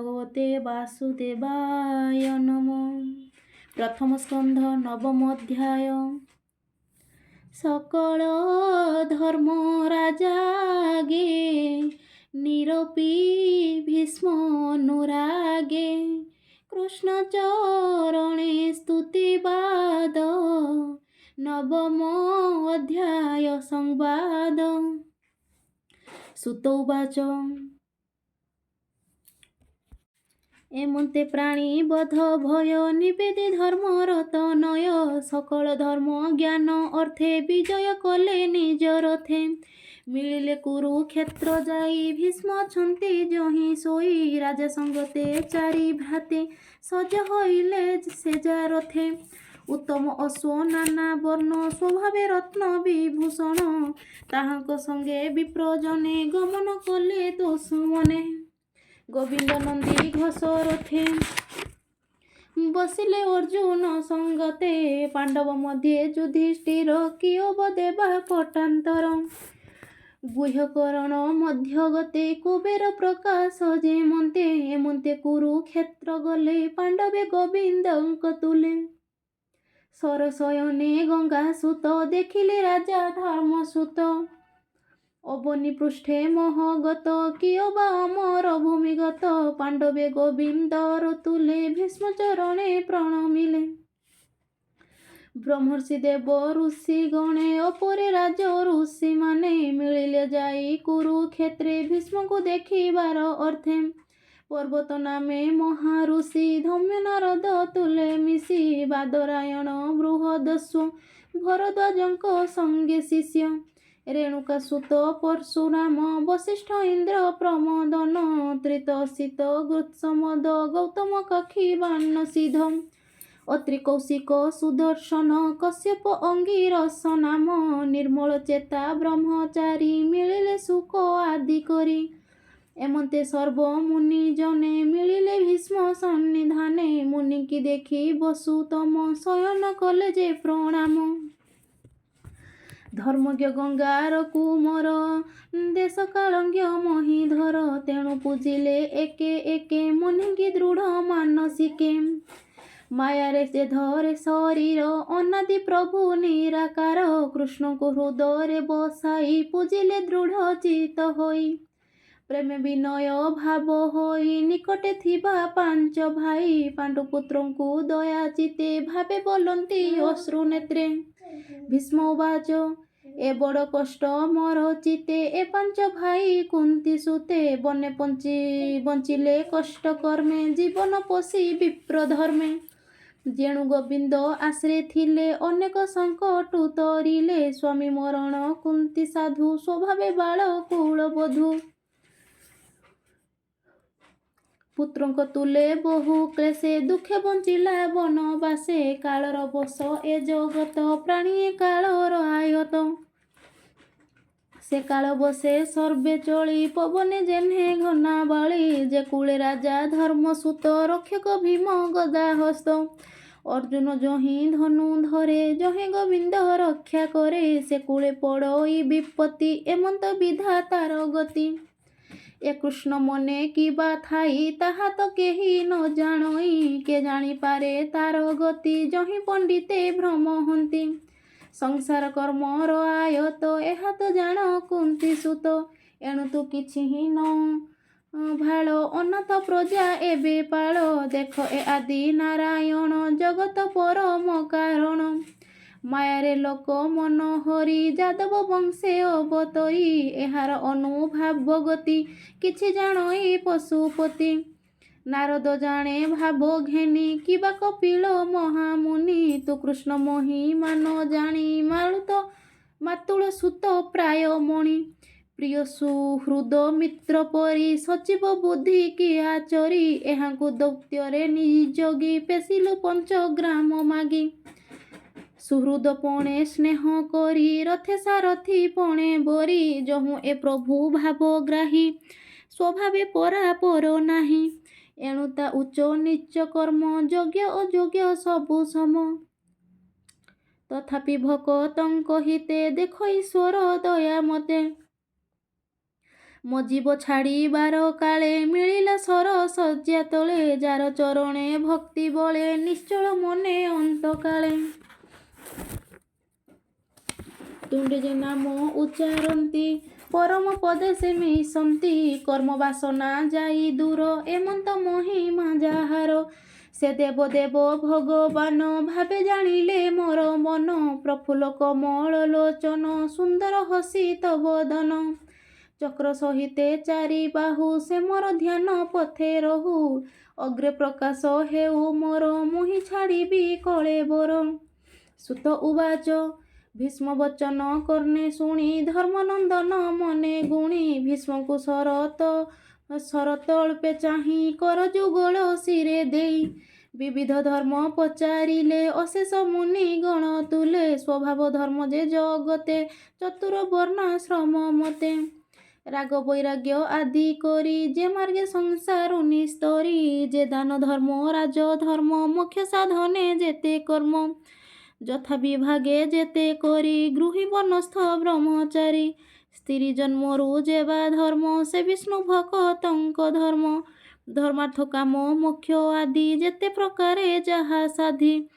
ଭଗବତେ ବାସୁଦେବାୟ ନମଃ। ପ୍ରଥମ ସ୍କନ୍ଧ, ନବମ ଅଧ୍ୟାୟ। ସକଳ ଧର୍ମ ରାଜାଗେ ନିରପି ଭୀଷ୍ମ ଅନୁରାଗେ, କୃଷ୍ଣ ଚରଣେ ସ୍ତୁତିବାଦ, ନବମ ଅଧ୍ୟାୟ ସଂବାଦ। ସୁତ ଉବାଚ, ଏମନ୍ତେ ପ୍ରାଣୀ ବଧ ଭୟ ନିବେଦି ଧର୍ମର ତନୟ, ସକଳ ଧର୍ମ ଜ୍ଞାନ ଅର୍ଥେ ବିଜୟ କଲେ ନିଜ ରଥେ। ମିଳିଲେ କୁରୁକ୍ଷେତ୍ର ଯାଇ, ଭୀଷ୍ମ ଅଛନ୍ତି ଯହିଁ ଶୋଇ। ରାଜା ସଙ୍ଗତେ ଚାରି ଭ୍ରାତେ ସଜ ହୋଇଲେ ସେ ରଥେ। ଉତ୍ତମ ଅଶ୍ୱ ନାନା ବର୍ଣ୍ଣ ସ୍ୱଭାବେ ରତ୍ନ ବିଭୂଷଣ, ତାହାଙ୍କ ସଙ୍ଗେ ବିପ୍ରଜନେ ଗମନ କଲେ ଦୋଷ ମନେ। ଗୋବିନ୍ଦ ନନ୍ଦୀ ଘୋଷ ରଥେ ବସିଲେ ଅର୍ଜୁନ ସଙ୍ଗତେ, ପାଣ୍ଡବ ମଧ୍ୟେ ଯୁଧିଷ୍ଠିର କିଅବ ଦେବା ପଟାନ୍ତର। ଗୁହ୍ୟକରଣ ମଧ୍ୟଗତେ କୁବେର ପ୍ରକାଶ ଯେମନ୍ତେ, ଏମନ୍ତେ କୁରୁକ୍ଷେତ୍ର ଗଲେ ପାଣ୍ଡବେ ଗୋବିନ୍ଦଙ୍କ ତୁଲେ। ସରଶୟନେ ଗଙ୍ଗାସୁତ ଦେଖିଲେ ରାଜା ଧର୍ମସୁତ, ଅବନୀ ପୃଷ୍ଠେ ମହଗତ କିଅବା ଅମର ଭୂମିଗତ। ପାଣ୍ଡବେ ଗୋବିନ୍ଦର ତୁଲେ ଭୀଷ୍ମ ଚରଣେ ପ୍ରଣମିଲେ। ବ୍ରହ୍ମର୍ଷି ଦେବ ଋଷି ଗଣେ ଅପରେ ରାଜ ଋଷିମାନେ ମିଳିଲେ ଯାଇ କୁରୁକ୍ଷେତ୍ରେ ଭୀଷ୍ମଙ୍କୁ ଦେଖିବାର ଅର୍ଥେ। ପର୍ବତ ନାମେ ମହାଋଷି ଧୌମ୍ୟ ନାରଦ ତୁଲେ ମିଶି, ବାଦରାୟଣ ବୃହଦସ୍ୱ ଭରଦ୍ୱାଜଙ୍କ ସଙ୍ଗେ ଶିଷ୍ୟ। ରେଣୁକା ସୁତ ପରଶୁରାମ ବଶିଷ୍ଠ ଇନ୍ଦ୍ର ପ୍ରମଦନ, ତ୍ରିତସିତ ଗୃତ୍ସମଦ ଗୌତମ କକ୍ଷିବାନ ସିଦ୍ଧ। ଅତ୍ରି କୌଶିକ ସୁଦର୍ଶନ କଶ୍ୟପ ଅଙ୍ଗିରସ ନାମ, ନିର୍ମଳ ଚେତା ବ୍ରହ୍ମଚାରୀ ମିଳିଲେ ଶୁକ ଆଦି କରି। ଏମନ୍ତେ ସର୍ବ ମୁନି ଜନେ ମିଳିଲେ ଭୀଷ୍ମ ସନ୍ନିଧାନେ, ମୁନିଙ୍କି ଦେଖି ବସୁ ତମ ଶୟନ କଲେ ଯେ ପ୍ରଣାମ। ଧର୍ମଜ୍ଞ ଗଙ୍ଗାର କୁମର ଦେଶ କାଳଜ୍ଞ ମହୀଧର, ତେଣୁ ପୂଜିଲେ ଏକେ ଏକେ ମୁନିଙ୍କି ଦୃଢ଼ ମାନସିକେ। ମାୟାରେ ସେ ଧରେ ଶରୀର ଅନାଦି ପ୍ରଭୁ ନିରାକାର, କୃଷ୍ଣଙ୍କୁ ହୃଦୟରେ ବସାଇ ପୂଜିଲେ ଦୃଢ଼ ଚିତ୍ତ ହୋଇ। ପ୍ରେମ ବିନୟ ଭାବ ହୋଇ ନିକଟେ ଥିବା ପାଞ୍ଚ ଭାଇ, ପାଣ୍ଡୁପୁତ୍ରଙ୍କୁ ଦୟା ଚିତ୍ତେ ଭାବେ ବୋଲନ୍ତି ଅଶ୍ରୁ ନେତ୍ରେ। ଭୀଷ୍ମ ଉବାଚ, ଏ ବଡ଼ କଷ୍ଟ ମୋର ଚିତ୍ତେ, ଏ ପାଞ୍ଚ ଭାଇ କୁନ୍ତି ସୁତେ, ବନେ ବଞ୍ଚିଲେ କଷ୍ଟ କର୍ମେ ଜୀବନ ପୋଷି ବିପ୍ର ଧର୍ମେ। ଯେଣୁ ଗୋବିନ୍ଦ ଆଶ୍ରେ ଥିଲେ ଅନେକ ସଙ୍କଟୁ ତରିଲେ, ସ୍ୱାମୀ ମରଣ କୁନ୍ତି ସାଧୁ ସ୍ୱଭାବେ ବାଳ କୁଳବଧୂ। ପୁତ୍ରଙ୍କ ତୁଲେ ବହୁ କ୍ଳେଶେ ଦୁଃଖେ ବଞ୍ଚିଲା ବନବାସେ, କାଳର ବଶ ଏ ଜଗତ ପ୍ରାଣୀ କାଳର ଆୟତ। ସେ କାଳ ବସେ ସର୍ବେ ଚଳି ପବନେ ଯେହ୍ନେ ଘନା ବଳି, ଯେ କୁଳେ ରାଜା ଧର୍ମସୁତ ରକ୍ଷକ ଭୀମ ଗଦାହସ୍ତ। ଅର୍ଜୁନ ଯହିଁ ଧନୁ ଧରେ ଯହିଁ ଗୋବିନ୍ଦ ରକ୍ଷା କରେ, ସେ କୁଳେ ପଡ଼ଇ ବିପତ୍ତି ଏମନ୍ତ ବିଧାତାର ଗତି। ଏ କୃଷ୍ଣ ମନେ କିବା ଥାଇ ତାହା ତ କେହି ନ ଜାଣଇ, କେ ଜାଣିପାରେ ତାର ଗତି ଯହିଁ ପଣ୍ଡିତେ ଭ୍ରମ ହନ୍ତି। ସଂସାର କର୍ମର ଆୟତ ଏହା ତ ଜାଣ କୁନ୍ତି ସୁତ, ଏଣୁ ତୁ କିଛି ହିଁ ନ ଭାଳ ଅନାଥ ପ୍ରଜା ଏବେ ପାଳ। ଦେଖ ଏ ଆଦି ନାରାୟଣ ଜଗତ ପରମ କାରଣ, ମାୟାରେ ଲୋକ ମନୋହରି ଯାଦବ ବଂଶେ ଅବତରି। ଏହାର ଅନୁଭାବ ଗତି କିଛି ଜାଣଇ ପଶୁପତି, ନାରଦ ଜାଣେ ଭାବ ଘେନି କିବା କପିଳ ମହାମୁନି। ତୁ କୃଷ୍ଣ ମହିମା ନ ଜାଣି ମାଳୁତ ମାତୁଳ ସୁତ ପ୍ରାୟ ମଣି। ପ୍ରିୟ ସୁହୃଦ ମିତ୍ର ପରି ସଚିବ ବୁଦ୍ଧି କି ଆଚରି, ଏହାଙ୍କୁ ଦୌତ୍ୟରେ ନିଯୋଗୀ ପେଶିଲୁ ପଞ୍ଚଗ୍ରାମ ମାଗି। ସୁହୃଦ ପଣେ ସ୍ନେହ କରି ରଥେ ସାରଥି ପଣେ ବରି, ଯହୁଁ ଏ ପ୍ରଭୁ ଭାବଗ୍ରାହୀ ସ୍ୱଭାବେ ପରାପର ନାହିଁ। ଏଣୁ ତା ଉଚ୍ଚ ନୀଚ କର୍ମ ଯୋଗ୍ୟ ଅଯୋଗ୍ୟ ସବୁ ସମ, ତଥାପି ଭକତଙ୍କ ହିତେ ଦେଖ ଈଶ୍ୱର ଦୟା ମତେ। ମୋ ଜୀବ ଛାଡ଼ିବାର କାଳେ ମିଳିଲା ଶର ଶଯ୍ୟା ତଳେ, ଯାର ଚରଣେ ଭକ୍ତି ବଳେ ନିଶ୍ଚଳ ମନେ ଅନ୍ତକାଳେ। ତୁଣ୍ଡେ ଯେ ନାମ ଉଚ୍ଚାରନ୍ତି, ପରମ ପଦେ ସେ ମିଶନ୍ତି। କର୍ମ ବାସନା ଯାଇ ଦୂର, ଏମନ୍ତ ମହିମା ଯାହାର। ସେ ଦେବ ଦେବ ଭଗବାନ ଭାବେ ଜାଣିଲେ ମୋର ମନ। ପ୍ରଫୁଲ୍ଲ କମଳ ଲୋଚନ, ସୁନ୍ଦର ହସିତ ବଦନ। ଚକ୍ର ସହିତେ ଚାରି ବାହୁ, ସେ ମୋର ଧ୍ୟାନ ପଥେ ରହୁ। ଅଗ୍ରେ ପ୍ରକାଶ ହେଉ ମୋର, ମୁହିଁ ଛାଡ଼ିବି କଳେବର। ସୂତ ଉବାଚ। ଭୀଷ୍ମ ବଚନ କର୍ଣ୍ଣେ ଶୁଣି, ଧର୍ମନନ୍ଦନ ମନେ ଗୁଣି। ଭୀଷ୍ମଙ୍କୁ ଶରତ ଶରତ ଅଳ୍ପେ ଚାହିଁ, କର ଯୁଗଳ ଶିରେ ଦେଇ। ବିବିଧ ଧର୍ମ ପଚାରିଲେ, ଅଶେଷ ମୁନି ଗଣ ତୁଲେ। ସ୍ୱଭାବ ଧର୍ମ ଯେ ଜଗତେ, ଚତୁର ବର୍ଣ୍ଣାଶ୍ରମ ମତେ। ରାଗ ବୈରାଗ୍ୟ ଆଦି କରି, ଯେ ମାର୍ଗେ ସଂସାରୁ ନିସ୍ତରି। ଯେ ଦାନ ଧର୍ମ ରାଜ ଧର୍ମ, ମୋକ୍ଷ ସାଧନେ ଯେତେ କର୍ମ। ଯଥା ବିଭାଗେ ଯେତେ କରି, ଗୃହୀ ବନସ୍ଥ ବ୍ରହ୍ମଚାରୀ। ସ୍ତ୍ରୀ ଜନ୍ମରୁ ଯେବା ଧର୍ମ, ସେ ବିଷ୍ଣୁ ଭକତଙ୍କ ଧର୍ମ। ଧର୍ମାର୍ଥ କାମ ମୋକ୍ଷ ଆଦି, ଯେତେ ପ୍ରକାରେ ଯାହା ସାଧି।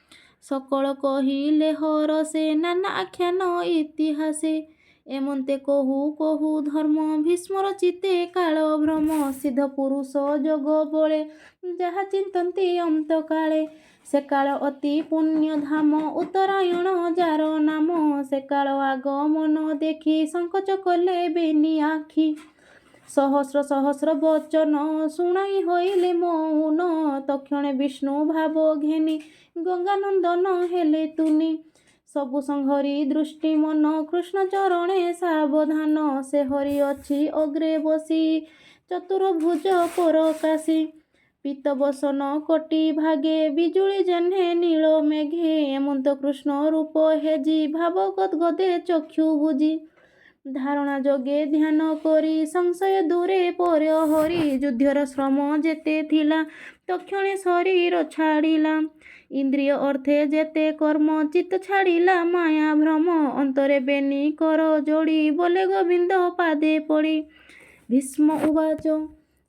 ସକଳ କହିଲେ ହରଷେ, ନାନା ଆଖ୍ୟାନ ଇତିହାସେ। ଏମନ୍ତେ କହୁ କହୁ ଧର୍ମ, ଭୀଷ୍ମର ଚିତ୍ତେ କାଳ ଭ୍ରମ। ସିଦ୍ଧ ପୁରୁଷ ଯୋଗ ବଳେ, ଯାହା ଚିନ୍ତନ୍ତି ଅନ୍ତକାଳେ। ସେ କାଳ ଅତି ପୁଣ୍ୟ ଧାମ, ଉତ୍ତରାୟଣ ଯାର ନାମ। ସେ କାଳ ଆଗମନ ଦେଖି, ସଙ୍କୋଚ କଲେ ବେନି ଆଖି। ସହସ୍ର ସହସ୍ର ବଚନ ଶୁଣାଇ ହୋଇଲେ ମଉନ। ତକ୍ଷଣେ ବିଷ୍ଣୁ ଭାବ ଘେନି, ଗଙ୍ଗାନନ୍ଦନ ହେଲେ ତୁନି। ସବୁ ସଂହରି ଦୃଷ୍ଟି ମନ, କୃଷ୍ଣ ଚରଣେ ସାବଧାନ। ସେ ହରି ଅଛି ଅଗ୍ରେ ବସି, ଚତୁର୍ଭୁଜ ପରକାଶୀ। ପୀତ ବସନ କୋଟି ଭାଗେ, ବିଜୁଳି ଯେହ୍ନେ ନୀଳ ମେଘେ। ଏମନ୍ତ କୃଷ୍ଣ ରୂପ ହେଜି, ଭାବ ଗଦ୍ଗଦେ ଚକ୍ଷୁ ବୁଜି। ଧାରଣା ଯୋଗେ ଧ୍ୟାନ କରି, ସଂଶୟ ଦୂରେ ପରେ ହରି। ଯୁଦ୍ଧର ଶ୍ରମ ଯେତେ ଥିଲା, ତକ୍ଷଣେ ଶରୀର ଛାଡ଼ିଲା। ଇନ୍ଦ୍ରିୟ ଅର୍ଥେ ଯେତେ କର୍ମ, ଚିତ୍ତ ଛାଡ଼ିଲା ମାୟା ଭ୍ରମ। ଅନ୍ତରେ ବେନି କର ଯୋଡ଼ି, ବୋଲେ ଗୋବିନ୍ଦ ପାଦେ ପଡ଼ି। ଭୀଷ୍ମ ଉବାଚ।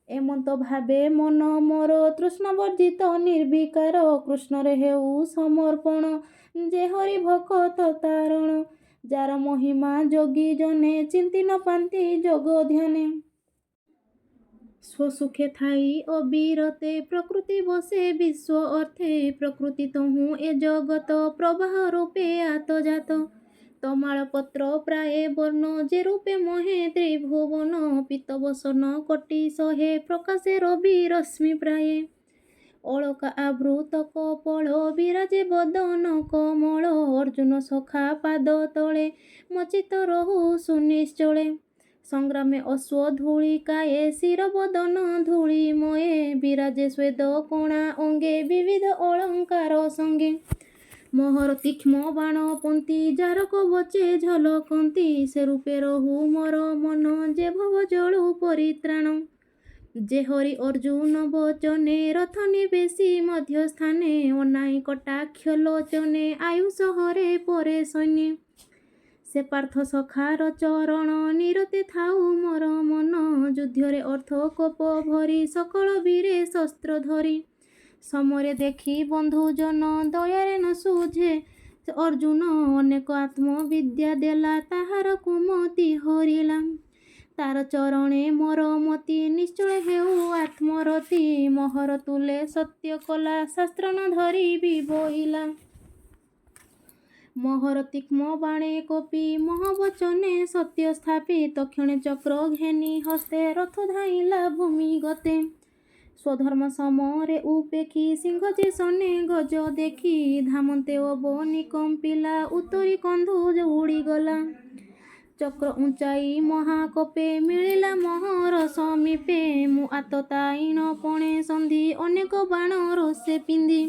ଏମନ୍ତ ଭାବେ ମନ ମୋର, ତୃଷ୍ଣା ବର୍ଜିତ ନିର୍ବିକାର। କୃଷ୍ଣରେ ହେଉ ସମର୍ପଣ, ଯେ ହରି ଭକତ ତାରଣ। ଯାର ମହିମା ଯୋଗୀ ଜନେ, ଚିନ୍ତି ନ ପାନ୍ତି ଯୋଗ ଧ୍ୟାନେ। ସ୍ୱସୁଖେ ଥାଇ ଅବିରତେ, ପ୍ରକୃତି ବସେ ବିଶ୍ୱ ଅର୍ଥେ। ପ୍ରକୃତି ତହୁଁ ଏ ଜଗତ, ପ୍ରବାହ ରୂପେ ଆତଯାତ। ତମାଳ ପତ୍ର ପ୍ରାୟେ ବର୍ଣ୍ଣ, ଯେ ରୂପେ ମୋହେ ତ୍ରିଭୁବନ। ପୀତବସନ କୋଟି ଶହେ, ପ୍ରକାଶେ ରବି ରଶ୍ମି ପ୍ରାୟେ। ଅଳକା ଆବୃତ କପୋଳ, ବିରାଜେ ବଦନ କମଳ। ଅର୍ଜୁନ ସଖା ପାଦ ତଳେ, ମୋ ଚିତ୍ତ ରହୁ ସୁନିଶ୍ଚଳେ। ସଂଗ୍ରାମେ ଅଶ୍ୱ ଧୂଳିକାୟେ, ଶିର ବଦନ ଧୂଳିମୟେ। ବିରାଜେ ସ୍ୱେଦ କଣା ଅଙ୍ଗେ, ବିବିଧ ଅଳଙ୍କାର ସଙ୍ଗେ। ମୋହର ତୀକ୍ଷ୍ମ ବାଣ ପନ୍ତି, ଯାର କବଚେ ଝଲକନ୍ତି। ସେ ରୂପେ ରହୁ ମୋର ମନ, ଯେ ଭବ ଜଳୁ ପରିତ୍ରାଣ। ଯେ ହରି ଅର୍ଜୁନ ବଚନେ, ରଥ ନିବେଶି ମଧ୍ୟ ସ୍ଥାନେ। ଅନାଇ କଟାକ୍ଷ ଲୋଚନେ, ଆୟୁଷ ହରେ ପରେ ସୈନ୍ୟେ। ସେ ପାର୍ଥ ସଖାର ଚରଣ, ନିରତେ ଥାଉ ମୋର ମନ। ଯୁଦ୍ଧରେ ଅର୍ଥ କୋପ ଭରି, ସକଳ ବୀରେ ଶସ୍ତ୍ର ଧରି। ସମରେ ଦେଖି ବନ୍ଧୁଜନ, ଦୟାରେ ନ ଶୁଝେ ଅର୍ଜୁନ। ଅନେକ ଆତ୍ମବିଦ୍ୟା ଦେଲା, ତାହାର କୁମତି ହରିଲା। ତାର ଚରଣେ ମୋର ମତି, ନିଶ୍ଚଳ ହେଉ ଆତ୍ମରତି। ମୋହର ତୁଲେ ସତ୍ୟ କଲା, ଶାସ୍ତ୍ର ନ ଧରିବି ବୋଇଲା। ମୋହର ତୀକ୍ଷ୍ମ ବାଣେ କୋପି, ମୋହ ବଚନେ ସତ୍ୟ ସ୍ଥାପି। ତକ୍ଷଣେ ଚକ୍ର ଘେନି ହସ୍ତେ, ରଥ ଧାଇଁଲା ଭୂମିଗତେ। ସ୍ୱଧର୍ମ ସମରେ ଉପେକ୍ଷି, ସିଂହ ଯେ ସନେ ଗଜ ଦେଖି। ଧାମନ୍ତେ ଅବନୀ କମ୍ପିଲା, ଉତ୍ତରୀ କନ୍ଧୁ ଉଡ଼ିଗଲା। ଚକ୍ର ଉଞ୍ଚାଇ ମହାକୋପେ, ମିଳିଲା ମୋହର ସମୀପେ। ମୁଁ ଆତତାୟୀଣ ପଣେ ସନ୍ଧି, ଅନେକ ବାଣ ରୋଷେ ପିନ୍ଧି।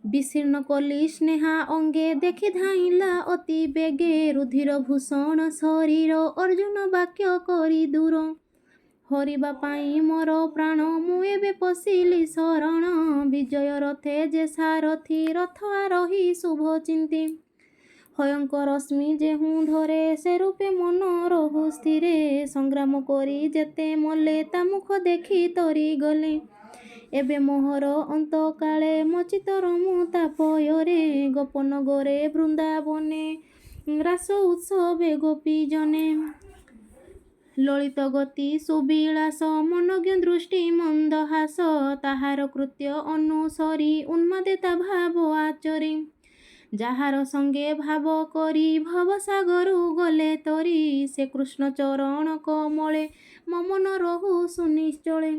ବିଶୀର୍ଣ୍ଣ କଲି ସ୍ନେହା ଅଙ୍ଗେ, ଦେଖି ଧାଇଁଲା ଅତି ବେଗେ। ରୁଧିର ଭୂଷଣ ଶରୀର, ଅର୍ଜୁନ ବାକ୍ୟ କରି ଦୂର। ହରିବା ପାଇଁ ମୋର ପ୍ରାଣ, ମୁଁ ଏବେ ପଶିଲି ଶରଣ। ବିଜୟ ରଥେ ଯେ ସାରଥି, ରଥ ଆରୋହି ଶୁଭ ଚିନ୍ତି। ହୟଙ୍କ ରଶ୍ମି ଯେହୁଁ ଧରେ, ସେ ରୂପେ ମନ ରହୁ ସ୍ଥିରେ। ସଂଗ୍ରାମ କରି ଯେତେ ମଲେ, ତା ମୁଖ ଦେଖି ତରିଗଲେ। ଏବେ ମୋହର ଅନ୍ତକାଳେ ମଚିତ ରମୁ ତାପୟରେ, ଗୋପନଗରେ ବୃନ୍ଦାବନେ ରାସ ଉତ୍ସବେ ଗୋପୀଜନେ। ଲଳିତ ଗତି ସୁବିଳାସ, ମନୋଜ୍ଞ ଦୃଷ୍ଟି ମନ୍ଦହାସ, ତାହାର କୃତ୍ୟ ଅନୁସରି ଉନ୍ମାଦେ ତା ଭାବ ଆଚରି। ଯାହାର ସଙ୍ଗେ ଭାବ କରି ଭବସାଗରୁ ଗଲେ ତରି, ସେ କୃଷ୍ଣ ଚରଣ କମଳେ ମୋ ମନ ରହୁ ସୁନିଶ୍ଚଳେ।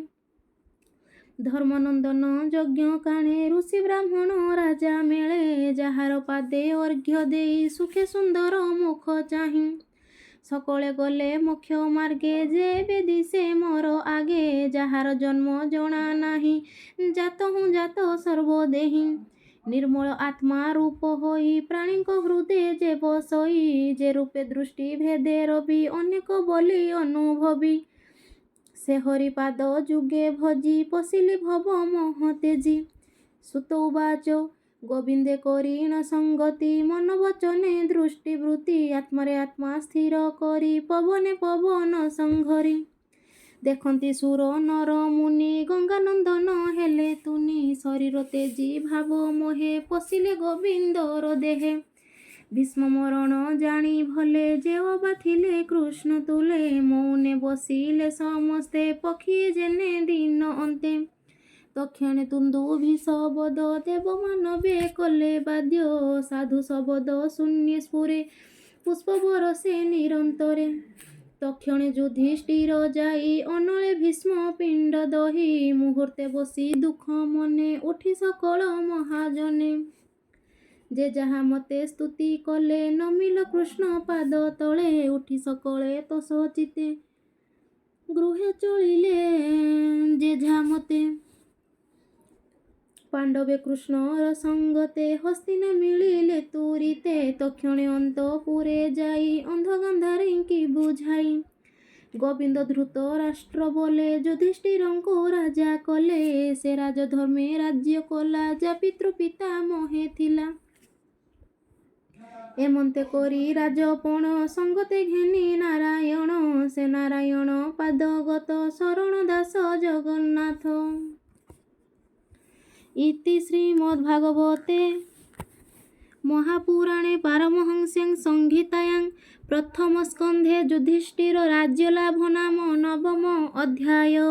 ଧର୍ମନନ୍ଦନ ଯଜ୍ଞ କାଣେ ଋଷି ବ୍ରାହ୍ମଣ ରାଜା ମେଳେ, ଯାହାର ପାଦେ ଅର୍ଘ୍ୟ ଦେଇ ସୁଖେ ସୁନ୍ଦର ମୁଖ ଚାହିଁ ସକଳେ ଗଲେ ମୋକ୍ଷ ମାର୍ଗେ, ଯେବେ ଦିଶେ ମୋର ଆଗେ। ଯାହାର ଜନ୍ମ ଜଣା ନାହିଁ, ଜାତ ହୁଁ ଜାତ ସର୍ବଦେହୀ, ନିର୍ମଳ ଆତ୍ମା ରୂପ ହୋଇ ପ୍ରାଣୀଙ୍କ ହୃଦେ ଯେ ବସଇ, ଯେ ରୂପେ ଦୃଷ୍ଟି ଭେଦେ ରବି ଅନେକ ବୋଲି ଅନୁଭବି, ସେ ହରିପାଦ ଯୁଗେ ଭଜି ପଶିଲି ଭବ ମୋହ ତେଜି। ସୁତ ଉବାଚ ଗୋବିନ୍ଦେ କରିଣ ସଙ୍ଗତି, ମନ ବଚନେ ଦୃଷ୍ଟି ବୃତ୍ତି, ଆତ୍ମାରେ ଆତ୍ମା ସ୍ଥିର କରି ପବନେ ପବନ ସଂଘରି। ଦେଖନ୍ତି ସୁର ନର ମୁନି, ଗଙ୍ଗାନନ୍ଦନ ହେଲେ ତୁନି, ଶରୀର ତେଜି ଭାବ ମୋହେ ପଶିଲେ ଗୋବିନ୍ଦର ଦେହେ। ଭୀଷ୍ମ ମରଣ ଜାଣି ଭଲେ, ଯେ ଅବା ଥିଲେ କୃଷ୍ଣ ତୁଲେ, ମୌନେ ବସିଲେ ସମସ୍ତେ ପକ୍ଷୀ ଯେନେ ଦିନ ଅନ୍ତେ। ତକ୍ଷଣେ ତୁନ୍ଦୁଭି ଶବଦ ଦେବ ମାନବେ କଲେ ବାଦ୍ୟ, ସାଧୁ ଶବଦ ଶୂନ୍ୟ ସ୍ଫୁରେ ପୁଷ୍ପ ବରସେ ନିରନ୍ତରେ। ତକ୍ଷଣେ ଯୁଧିଷ୍ଠିର ଯାଇ ଅନଳେ ଭୀଷ୍ମ ପିଣ୍ଡ ଦହି, ମୁହୂର୍ତ୍ତେ ବସି ଦୁଃଖ ମନେ ଉଠି ସକଳ ମହାଜନେ। ଯେ ଯାହା ମତେ ସ୍ତୁତି କଲେ, ନମିଲ କୃଷ୍ଣ ପାଦ ତଳେ, ଉଠି ସକଳେ ତୋଷ ଚିତ୍ତେ ଗୃହେ ଚଳିଲେ ଯେ ମତେ। ପାଣ୍ଡବେ କୃଷ୍ଣର ସଙ୍ଗତେ ହସ୍ତିନା ମିଳିଲେ ତୁରିତେ, ତକ୍ଷଣେ ଅନ୍ତପୁରେ ଯାଇ ଅନ୍ଧ ଗାନ୍ଧାରୀଙ୍କି ବୁଝାଇ। ଗୋବିନ୍ଦ ଧୃତ ରାଷ୍ଟ୍ର ବୋଲେ, ଯୁଧିଷ୍ଠିରଙ୍କୁ ରାଜା କଲେ, ସେ ରାଜଧର୍ମେ ରାଜ୍ୟ କଲା, ଯା ପିତୃ ପିତାମହେ ଥିଲା। ଏମନ୍ତେ କରି ରାଜପଣ ସଙ୍ଗତେ ଘେନି ନାରାୟଣ, ସେ ନାରାୟଣ ପାଦଗତ ଶରଣ ଦାସ ଜଗନ୍ନାଥ। ଇତି ଶ୍ରୀମଦ୍ଭାଗବତେ ମହାପୁରାଣେ ପାରମହଂସ୍ୟାଂ ସଂହିତାୟାଂ ପ୍ରଥମ ସ୍କନ୍ଧେ ଯୁଧିଷ୍ଠିର ରାଜ୍ୟଲାଭ ନାମ ନବମ ଅଧ୍ୟାୟ।